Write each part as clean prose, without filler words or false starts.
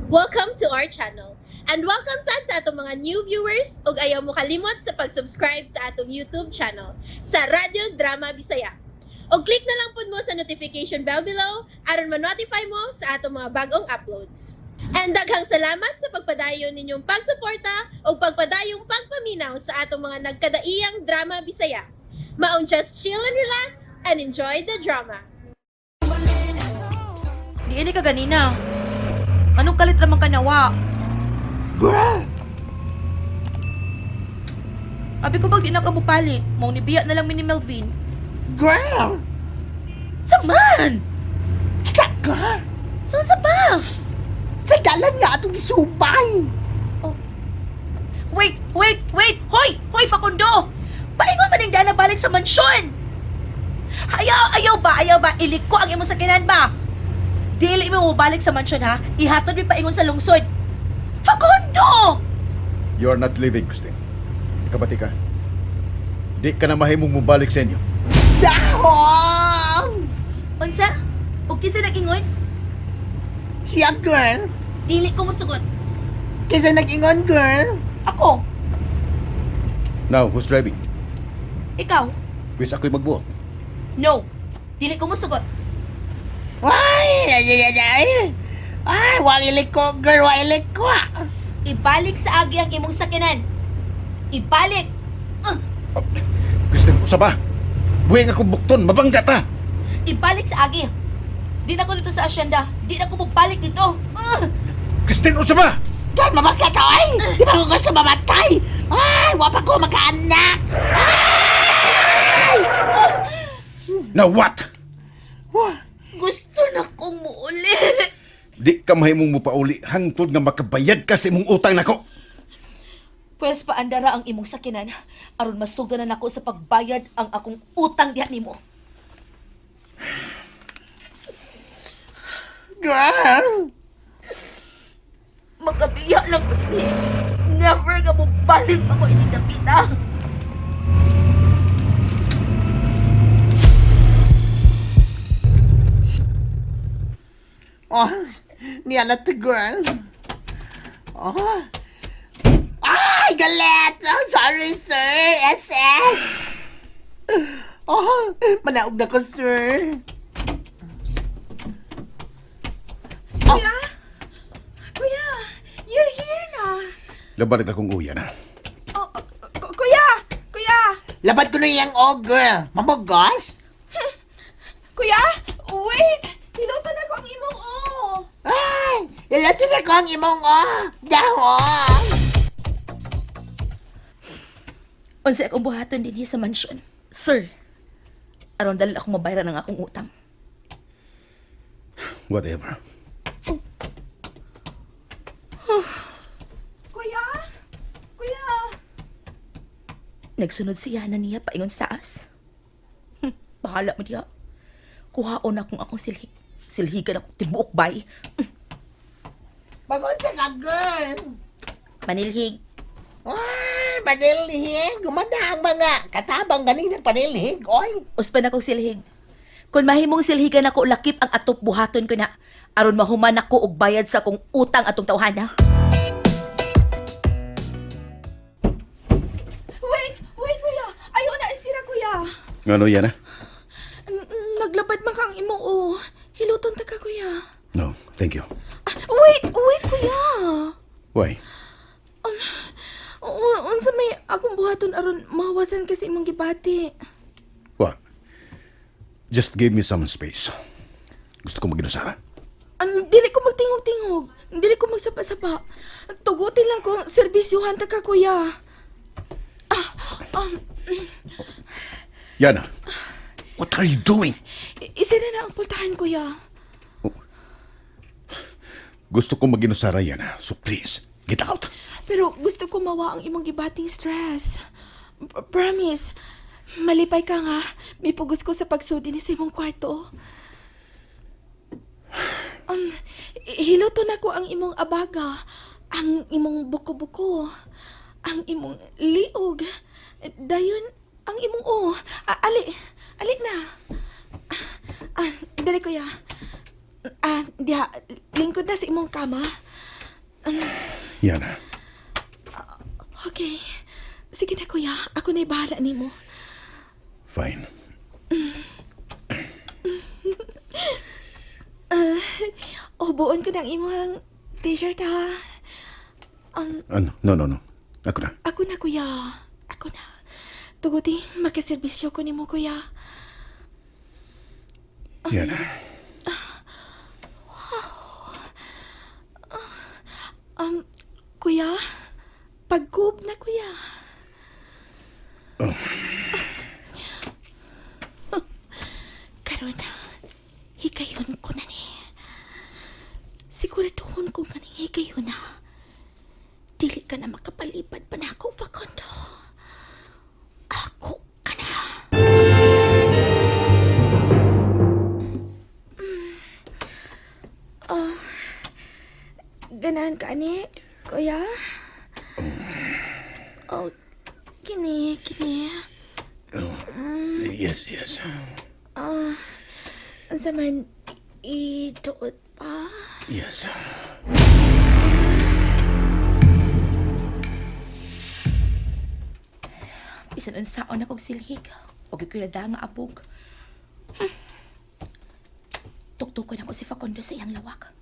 Welcome to our channel. And welcome sad sa atong mga new viewers ug ayaw mo kalimot sa pag-subscribe sa atong YouTube channel sa Radyo Drama Bisaya. Og click na lang pud mo sa notification bell below aron ma-notify mo sa atong mga bagong uploads. And daghang salamat sa pagpadayon ninyong pagsuporta ug pagpadayong pagpaminaw sa atong mga nagkadaiyang drama Bisaya. Maong just chill and relax and enjoy the drama. Di ini ka ganina. Anong kalit naman ka nawa? Girl! Abi ko bag di na ka mupali. Mao ni biya na lang mi ni Melvin. Girl! Saman! Kita ka! Saan sa pa? Sa dalan nga atong gisubay! Wait, wait, wait! Hoy! Hoy, Facundo! Paingon man ang dala balik sa mansyon! Ayaw, ayaw ba? Ayaw ba? Iliko ang imong sakinan ba? Dili mo mobalik sa mansyon ha? Ihatod mi paingon sa lungsod. Facundo! You are not leaving, Christine. Ikabati ka. Di ka na mahimong mubalik sa inyo. Dahong! Unsa? O kinsa nag-ingon? Siya, girl! Dili ko musugot. Kinsa nag-ingon, girl? Ako, Now, who's driving? ikaw. Wish ako'y magbuot. No. Dili ko musugot. Ay! Ay, ay, ay, ay! Ay, wag iliko, girl! Wag iliko! Ibalik sa agi ang imong sakinan. Ibalik. Christine, usa ba? Buhay nga akong bukton, mabangga ta! Ibalik sa agi. Di na ko dito sa asyenda. Di na ko mubalik dito. Ugh! Christine, usa ba? Girl, mabangga ka, ay! Di ba ko gusto mamatay? Ay, wa pa ko magkaanak! Ay! Now what? Wah, Gusto na kong muuli. Di ka mahimong mupauli hangtod nga makabayad ka sa imong utang nako. Pwes paandara ang imong sakinan aron masuga na nako sa pagbayad ang akong utang diha nimo. Girl! Makabiya lang ko ini. Never nga mubalik ako ining dapita. Oh, niya na to, girl. Oh. Ay, galit! Oh, sorry, sir. SS! Oh, manaog na ko, sir. Oh, Kuya! Kuya! You're here na! Laban akong uya na. Oh, kuya! Kuya! Labad ko na yung oh, girl. Mamugos? Kuya! Wait! Hilutan ako ang imong o! Ay, ilatin na ko ang imong oh. Dahong! Unsa akong buhaton dinhi sa mansyon? Sir, aron dali akong mabayaran ang akong utang. Whatever. Kuya! Kuya! Nagsunod siya na niya paingon sa taas. Bahala mo diha. Kuhaon na kung akong silhig. Silhigan ako tibuok bay. Bangon sa ka, girl. Manilhig. Ay, panilhig. Gumanda ang mga katabang ganin ng panilhig, oy. Uspan akong silhig. Kung mahimong silhigan ako lakip ang atop buhaton ko na. Aron mahuman ako og bayad sa akong utang atong tawhana. Wait! Wait, kuya! Ayaw na isira, kuya! Ngano yan na? Naglabad man kang imong o. Hiluton ta ka, kuya. No, thank you. Ah, wait! Wait, kuya! Why? Unsa may akong buhaton aron mahawasan kasi imong gibati. What? Just give me some space. Gusto ko maginasara. An dili ko magtingog-tingog, dili ko magsapa-sapa. Tugutin lang ko serbisyuhan ta ka, kuya. Ah, Yana, what are you doing? Isira na ang pultahan, kuya. Oh. Gusto ko maginusara, Yana. So please, get out. Pero gusto ko mawa ang imong gibating stress. Promise. Malipay ka nga. May pugos ko sa pagsudi ni sa imong kwarto. Hiluto na ko ang imong abaga, ang imong buko-buko, ang imong liog. Dayon, ang imong o. Ali, ali na. Ah, dali kuya. Ah, diha, lingkod na sa imong kama. Yana. Okay. Sige na, kuya. Ako na'y bahala nimo. Fine. Ubuon ko ng imong t-shirt, ha. Ano? No, no, no. Ako na. Ako na, kuya. Ako na. Tuguti, makaserbisyo ko nimo, kuya. Yana. Kuya, pagkub na, kuya. Oh. Karon, hikayon ko na ni. Siguraduhon ko nga ni hikayon na. Dili ka na makapalipad pa na ako, Facundo. Ako ka na. Oh, ganahan ka ani, kuya? Oh, kini, kini. Yes, yes. Unsa man iduot pa? Yes. Bisan unsaon akong silhig. Huwag ko nga abog. Tuktukon ako si Facundo sa iyang lawak.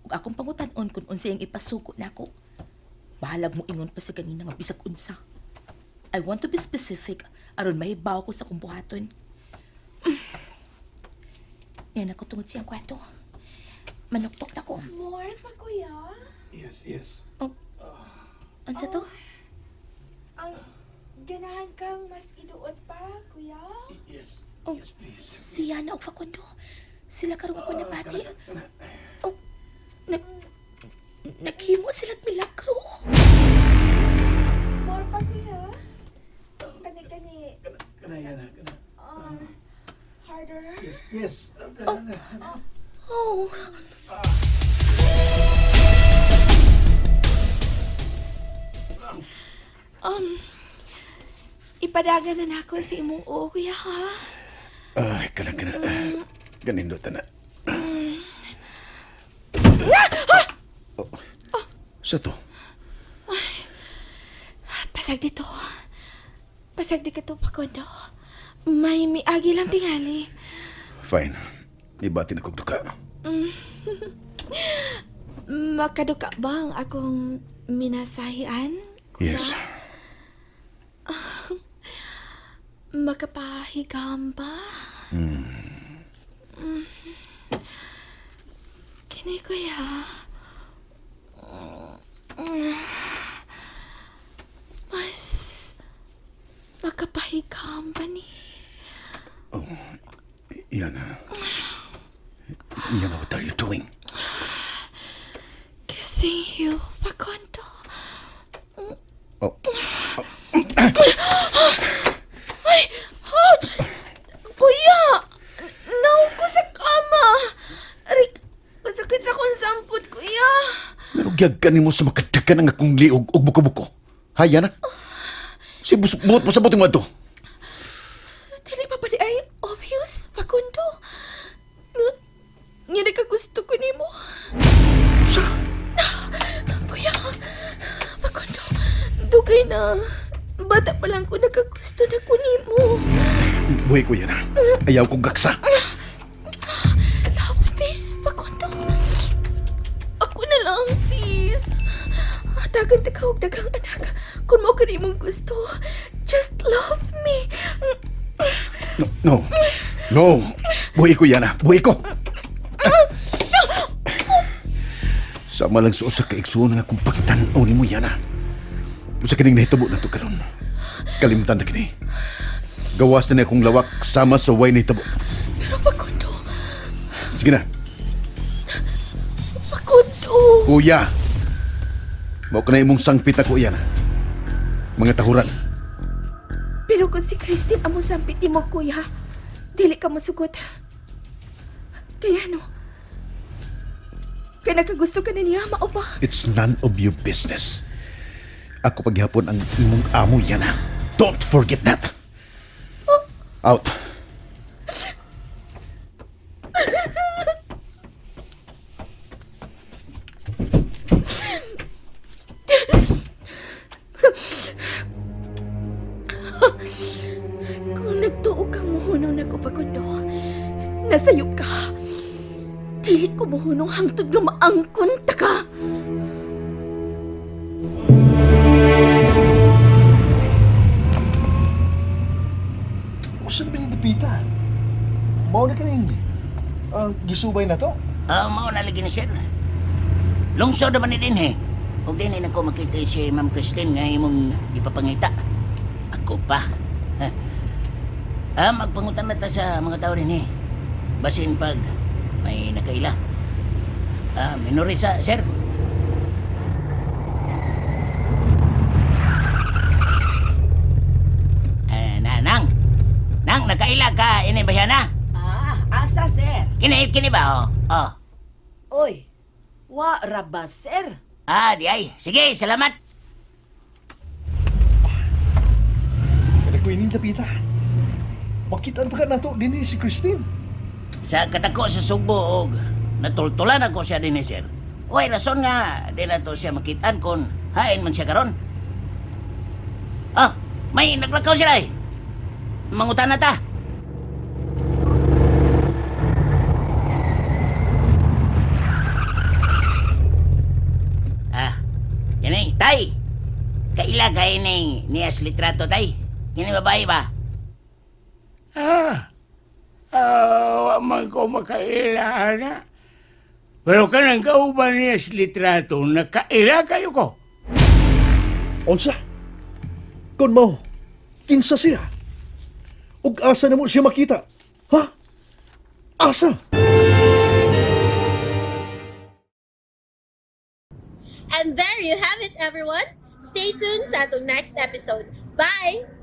Ug akong pangutan-on kung unsa iyang ipasugo nako. Bahalag mo ingon pa sa ganina nga bisag unsa. I want to be specific aron mahibaw ko sa akong buhaton. Yan ako tungod siyang kwarto. Manuktok na ko. More pa, kuya? Yes, yes. Unsa to? Ang ganahan kang mas iduot pa, kuya? Yes. Oh. Yes, please. Siya na og Facundo. Sila karong ako nabati. Oh, nag naghimo sila't milagro. More pa, kuya? Kani, kani. Kana, Yana. Kana. Harder. Yes, yes. Oh. Ipadagan na nako sa imong oo, kuya, ha? Ay, kana, kana. Ganindot na. Oh. Sa to? Pasag dito. Pasag di ka to, Facundo. May miagi lang tingali. Fine. Ibati na kog duka. Makaduka ba ang akong minasahian? Kuya? Yes. Makapahigam ba? Mm. Kini, kuya. Mas makapahigam ba ni? Yana. Yana, what are you doing? Kissing you, Facundo. Oh. Ay! Ouch! Kuya! Naw ko sa kama! Aray, masakit sa akong sampot, kuya. Narugyag ka nimo sa makadagan ang akong liog og buko-buko. Ha, Yana? Si buot mo sa buting mo ato. Dili pa ba di ay obvious, Facundo? Nga, nga nakagusto ko nimo. Usa? Kuya, Facundo, dugay na. Bata pa lang ko nakagusto na ko nimo. Buhi ko, Yana. Ayaw kong gaksa. Love me, Facundo. Ako na lang, please. Dagan ta ka og daghang anak. Kung mo ka imong gusto, just love me. No, no. No. Buhi ko, Yana. Buhi ko. Sama lang sa usa ka igsuon nga akong pagtan-aw nimo, Yana. Usa kining nahitabo na to karon. Kalimtan na kini. Gawas na ni akong lawak sama sa way nahitabo. Pero Facundo, Sige na. Facundo. Kuya. Mao ka na imong sangpit ako, Yana. Mga tahuran. Pero kung si Christine amo sampit nimo, kuya, dili ka mosugot. Kaya no, kaya nakagusto ka na niya, mao ba? It's none of your business. Ako paghapon ang imong amo, Yana. Don't forget that. Out. ko buhunong hangtod nga maangkon ta ka. Usa na ba yung dapita? Mao na kaning gisubay na to? Ah, mao na lagi ni sir. Lungsod naman ni din eh. Ug din ko makita si Ma'am Christine nga imong gipapangita. Ako pa. Ha. Ah, magpangutan na ta sa mga tao din eh. Basin pag may nakaila. Ah, minori sa sir. Ah, na, nang. Nang, nakaila ka. Ini ba na? Ah, asa sir? Kini, kini ba? Oh. Oh. Oy, wa ra ba sir? Ah, di ay. Sige, salamat. Kada ko ining dapita. Makitaan pa ka nato dinhi si Christine. Sa katako sa Sugbo og natultulan ako siya din sir. Uy, rason nga di na to siya makitaan kon hain man siya karon. Ah, may naglakaw siya ay. Mangutan na ta. Ah, yan ay, tay. Kaila kay ning nias litrato tay. Kini babae ba? Ah, wa man ko makaila, ana. Pero kanang kauban niya sa litrato, nakaila kayo ko. Unsa? Kon mao, kinsa siya? Ug asa na mo siya makita? Ha? Asa? And there you have it, everyone. Stay tuned sa atong next episode. Bye!